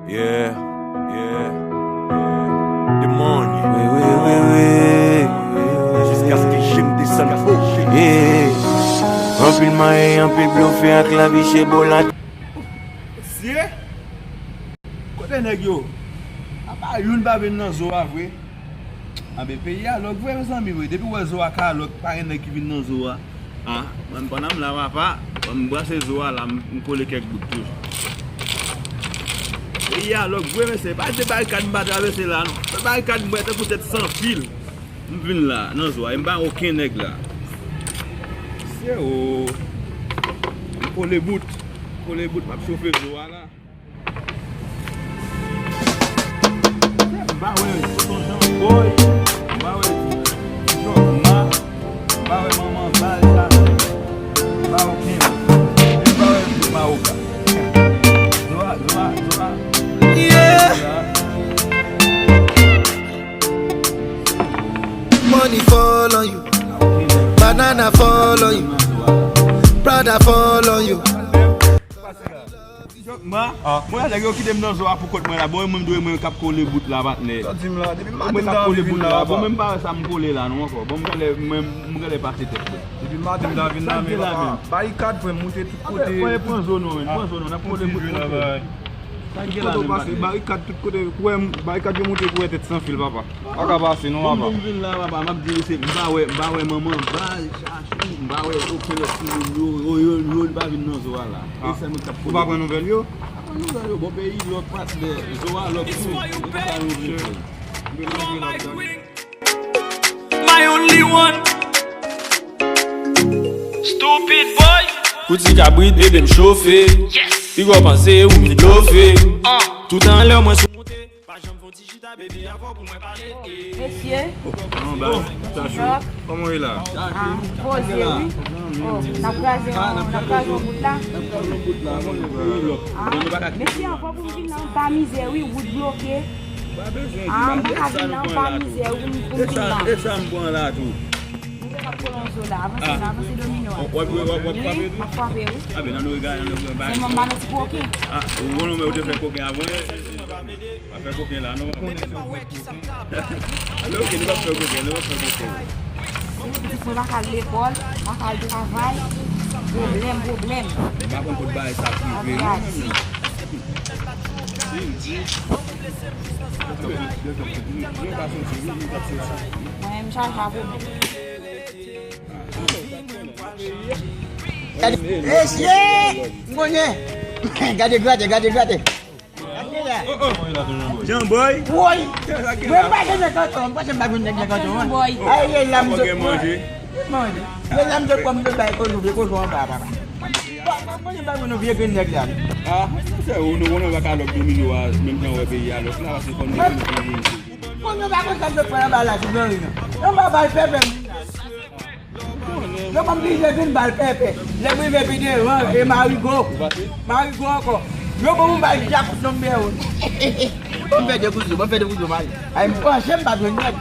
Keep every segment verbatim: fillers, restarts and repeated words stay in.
Yeah, yeah, yeah. Demon. Wi, wi, wi, wi. Jiskaske je m desann fò. Yeah. Anpil manyen, anpil blofe ak lavi chebola. Mesye, kote nèg yo? Apa youn pa vin nan zo a vre? Anben, peyi a lòk vre, mezanmi, vre. Depi w wè zo a ka lòk, pa gen nèg ki vin nan zo a. Ah, mwen, pandan m la, papa, m brase zo a la, m, m kole kèk bout tou. Peyi a lòk vre, mesye, pa de barikad m pa travèse la, non. Se barikad m wè tankou tèt san fil. M vin la, nan zo a, e m pa okenn nèg la. Se o. M kole bout. Kole bout, m ap chofe zo a la. M pa wè Tonton Jan Boy, m pa wè Jòkma, m pa wè Manman Bal, m pa wè okenn. M pa wè Mawoka. Zwa, zwa, zwa. Yeah. Money fall on you, banana fall on you, Prada fall on you. Jòkma, ah, mwen nèg yo kite m nan zo a pou kont mwen la. Bon, mwen m dwe mwen k ap kole bout la, patnè. Sa di m la, depi maten m ta anvi vin la, papa. Bon, mwen m pa wè sa m kole la non ankò. Bon, m genlè, mwen, m genlè pase tèt mwen. Depi maten m ta vin la, men papa, barikad, frè m, moute tout kote. Frè, pran zo nou, men, pran zo nou, n ap kole bout la, frè. Sa gen la menm, pase, pase, barikad tout kote, kwè m, barikad yo moute pou wè tèt san fil, papa. Pa ka pase non, papa. Bon, m vin la, papa, m ap di mesye, m pa wè, m pa wè Manman Bal, Chachou, m pa wè okenn lòt timoun yo, yo, yo, yo pa vin nan zo a la. E sèl mwen k ap konnen. Ou pa pran nouvèl yo? Pa pran nouvèl yo, bon, peyi lòk, patnè, zo a lòk tou. Sa yo vle fè. My only one. Stupid boy. Kou ti kabrit, bebe m chofe. Yes. Piga w panse ou vin blofe. Ah. Tout anlè mwen sou monte. Pa janm fè yon ti chita, baby, avè w pou mwen pale. Mesye. Oh, non, ba, Chachou. Kòman w ye la? Ah, poze, wi. Oh, n ap kraze yon, n ap kraze yon bout la. Ah, mesye, anfò pou m vin nan anba mizè, wi, wout bloke. Ah, m pa ka vin nan anba mizè, wi, pou m vin la. E sa m pran la tou. Nou te k ap kole yon zo la, avanse la, avanse domino a. W ap, w ap, w ap frape tou? Wi, m ap frape, wi. Ah, ben, nan nou regade, nan nou regade. Se manman nou ti koken. Ah, ou konnen ou te fè koken avan. Pa fè koken la, non, papa. Alò, ok, nou p ap fè koken, nou p ap fè koken. Pitit mwen pa ka al lekòl, pa ka al travay. Pwoblèm, pwoblèm. M pa konn kot bagay sa ap rive, non. Mwen, m chaje a pwoblèm. Mesye! M konnen! Gade grate, gade grate! Jan Boy. Woy! Mwen pa gen nèg kanton, mwen pa gen nèg kanton. Ay, ye la, m sot manje. Ye la, m sot pran, m sot bay kozo, vye kozo anba, papa. Mwen pa gen bay nou vye grenn nèg la. Ah, se ou nou konnen w pa ka lòk domino a, menm jan w wè peyi a lòk la, se kòm nou konnen peyi. Kozo pa konn sa m sot pran anba la, sou Blanri nan. Anba bal pèpè m. Yo ban m plizyè grenn bal pèpè. Lè m rive pi devan, e Marigo. Marigo ankò. Yo ban m yon bal jak sou nonm bèwo. Ban m fè de kout zo, ban m fè de kout zo, mari. Ay, m panche, m pa jwenn nèg.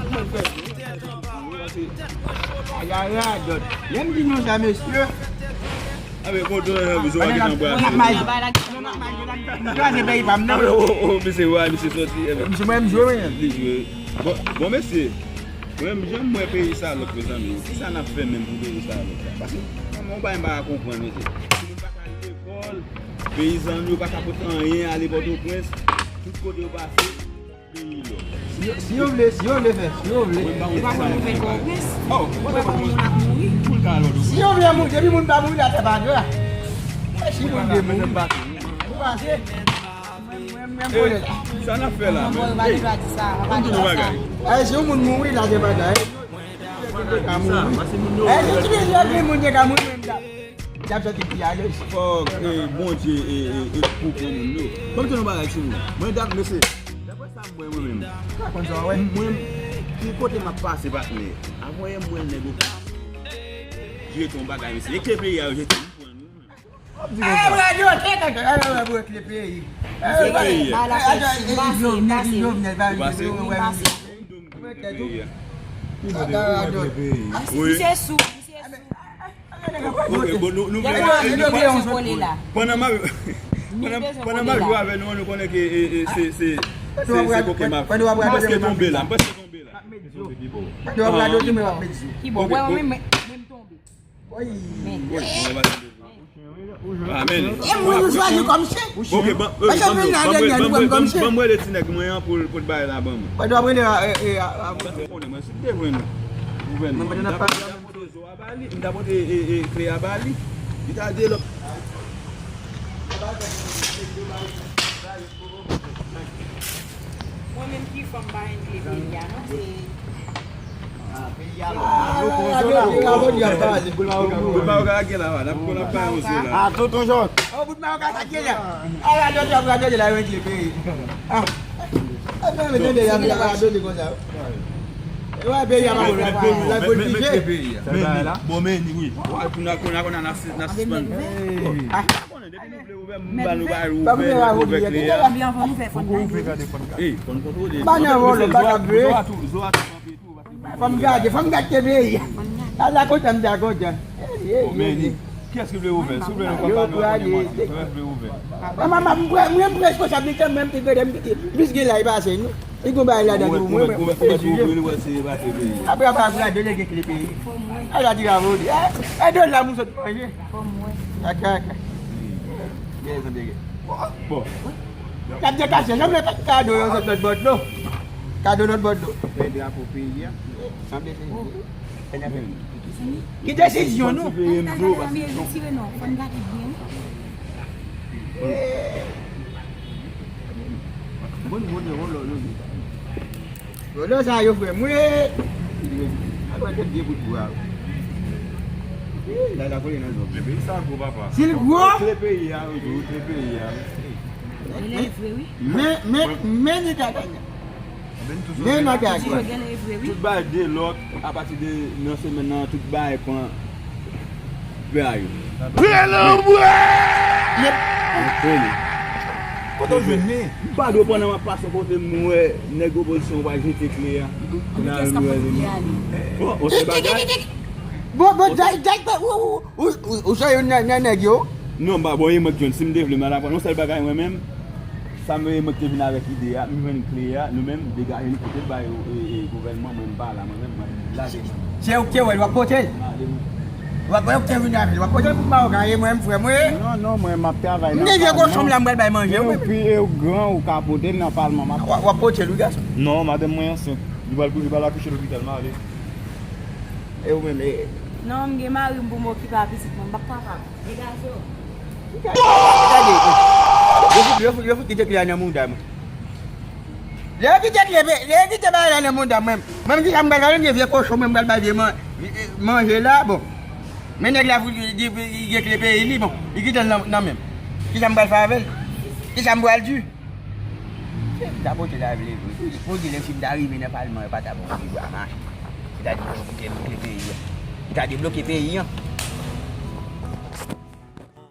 Ay, ay, radòt. Lè m di nou sa, mesye. Abe, bon, ton, yon zo a gentan brase. M kraze peyi pa m nan. Oh, oh, oh, misye, wa, misye soti. Misye, mwen, m jwe, wi. Li jwe. Bon, bon, mesye. Mwen menm, jan m wè peyi sa lòk, mezanmi, kisa n ap fè menm pou peyi sa lòk la? Paske, kòman yon bagay m pa ka konprann, mesye. Timoun pa ka al lekòl, peyizan yo pa ka pote anyen ale Pòtoprens, tout kote yo pase, peyi lòk. Si yo, si yo vle, si yo vle fè, si yo vle. Mwen, m pa konn kisa yo vle fè. Oh, mwen pa konn moun ap mouri. Moun ka al Pòtoprens. Si yo vle mouri, depi moun pa mouri, latè pa dwe. Si moun vle mouri, ou pase. Sa n ap fè la, men? Ey, ann di nou bagay. Ay, si yon moun mouri, la gen bagay. Ka mouri. Ay, si ti moun yo gen moun, gen ka mouri, menm dam. Y ap soti pi alèz. Fòk, eh, Bondye, eh, eh, eh, pou pran moun yo. Ban m di nou bagay, timoun. Mwen, dam, mesye, daprè sa m wè, mwen menm. Sa konn sa w wè? Mwen, ki kote m ap pase, patnè? Avan yè, m wè nèg yo jete yon bagay, mesye. E ke peyi a yo jete, m pran nou menm. Ap di konsa. Ay, radyo, tèt, tèt, ay, ay, ay, pou ekle peyi. Bay la fè ti pase, pase. Li pase. Misye sou, misye sou. Ok, bon, nou, nou vle, nou, nou, pandan m ap, Pandan m ap jwe avè nou, nou konnen ke e, e, se, se, se, se koken m ap. M prèske tonbe la, m prèske tonbe la. Pandan w ap radote, mwen m ap met zo. Ki bò? Wè, mwen, mwen, mwen m tonbe. Woy. Men. Woy, mwen pa tonbe. Amen. E moun nou chwazi kòm chèf. Ok, ban, ban, ban, ban, ban, ban, ban mwen le ti nèg mwen an pou, pou l bay la ban mwen. Pandan w ap rele a, e, e, a, a, Paske w konnen mwen, si m te jwenn gouvènman, m ta pote zo a ba li, m ta pote, e, e, kle a ba li. Li ta di lòt. Mwen menm ki fanm pa renmen kle peyi a, non, se Bout mawoka gen la, n ap konn ap bay yon zo la. Ah, tonton Jòn. Oh, bout mawoka sa gen la. Ah, radòtè ap radòtè la, yo kle peyi. Ah. Ah, men, men, tande, y ap radòtè konsa. E wè, peyi a pa bon, la, la, la, bon, men, men, men, men, bon, men, wi. Wè, pou n a, pou n a, pou n a, n a, n a sispann. Ah. Konnen, depi nou vle ouvè, m ba nou ba ouvè, ouvè kle a. Fò nou kontwole. Ey, fò nou kontwole. Ba nan vòlò, ba nan vle. Zo a tou, zo a tou kanpe tou. Fò m gade, fò m gade T V a. Ala kontan m ta kontan. Bon, men, kiyès ki vle ouvè? Si w vle, nou konn pa nou konnen manti. Kiyès ki vle ouvè? Mwen, mwen, mwen, mwen, mwen responsab li, men m te gade, m te plis gen lay pase nou. Li gon bagay ladan tou, mwen, mwen, mwen, mwen, mwen, mwen, mwen, mwen, mwen, apre, apre, apre, de lè gen kle peyi. Ala di la vòlò. E, e, de la moun sot manje. Aka, aka. Gen rezon de gen. Bon. N ap detache, janm lè kado yo sot lòt bò dlo. Kado lòt bò dlo. Fè drapo peyi a. Sanble se. Ki desizyon nou? Fò n gade byen, wi. Bon, bon, bon, bon, bon. Yo, lè sa yo, frè mwen. Akwè ke vye bout bwa. Ih, la, la kole nan zòn. Men peyi sa gwo, papa. Si l gwo. Kle peyi a, yo di, kle peyi a. Men, men, men, men, nèg a gagnan. Men, nèg a gagnan. Tout bagay de lòt, apati de nan semèn nan, tout bagay pran. Pè a yo. Pè lanmwè! Mwen konnen. Kote w jwenn li? M pa dwe pandan m ap pase yon kote m wè nèg opozisyon pa jete kle a. Bon, on se bagay. Bon, bon, Jay, Jay, ou, ou, ou, ou, ou se youn nan, nan nèg yo? Non, m pa bon, e mwen k jwenn. Si m te vle, m al aprann yon sèl bagay mwen menm. Sa m, mwen ki te vin avèk ide a, m jwenn kle a, nou menm, degaje nou pote l ba yo, e, e, gouvènman, mwen m pa la, mwen menm, mwen lage mwen. Se ou ki te wè l, w ap pote l? M ale, mwen. W ap, ou ki te vin avè l, w ap pote l pou mawoka, e mwen, m frè mwen. Non, non, mwen, m ap travay nan palman. M gen vye kochon m la, m pral bay manje, wi. Epi, e ou gran, ou ka pote l nan palman, m ap. W ap, w ap pote l, wi, gason. Non, madanm mwen ansent. Li pral, li pral akouche lopital, m ale. E ou menm, e? Non, m gen mari m pou m okipe a pitit mwen, m p ap kapab. Gade, yo fout, yo fout, yo fout kite kle a nan mouda mwen. Lè yo kite kle, lè yo kite bagay la nan mouda mwen, mwen, kisa m pral fè? Mwen gen vye kochon, mwen, m pral bay vye man-, manje la, bon. Men nèg la fout di, di, di gen kle peyi li, bon, li kite l nan, nan men m. Kisa m pral fè avè l? Kisa m pral di? M ta pote l avè l vre. Pou di lè si m ta rive nan palman, yo pa ta ban m vre bra mache. Yo ta di yo kite m kle peyi an. Yo ta debloke peyi an.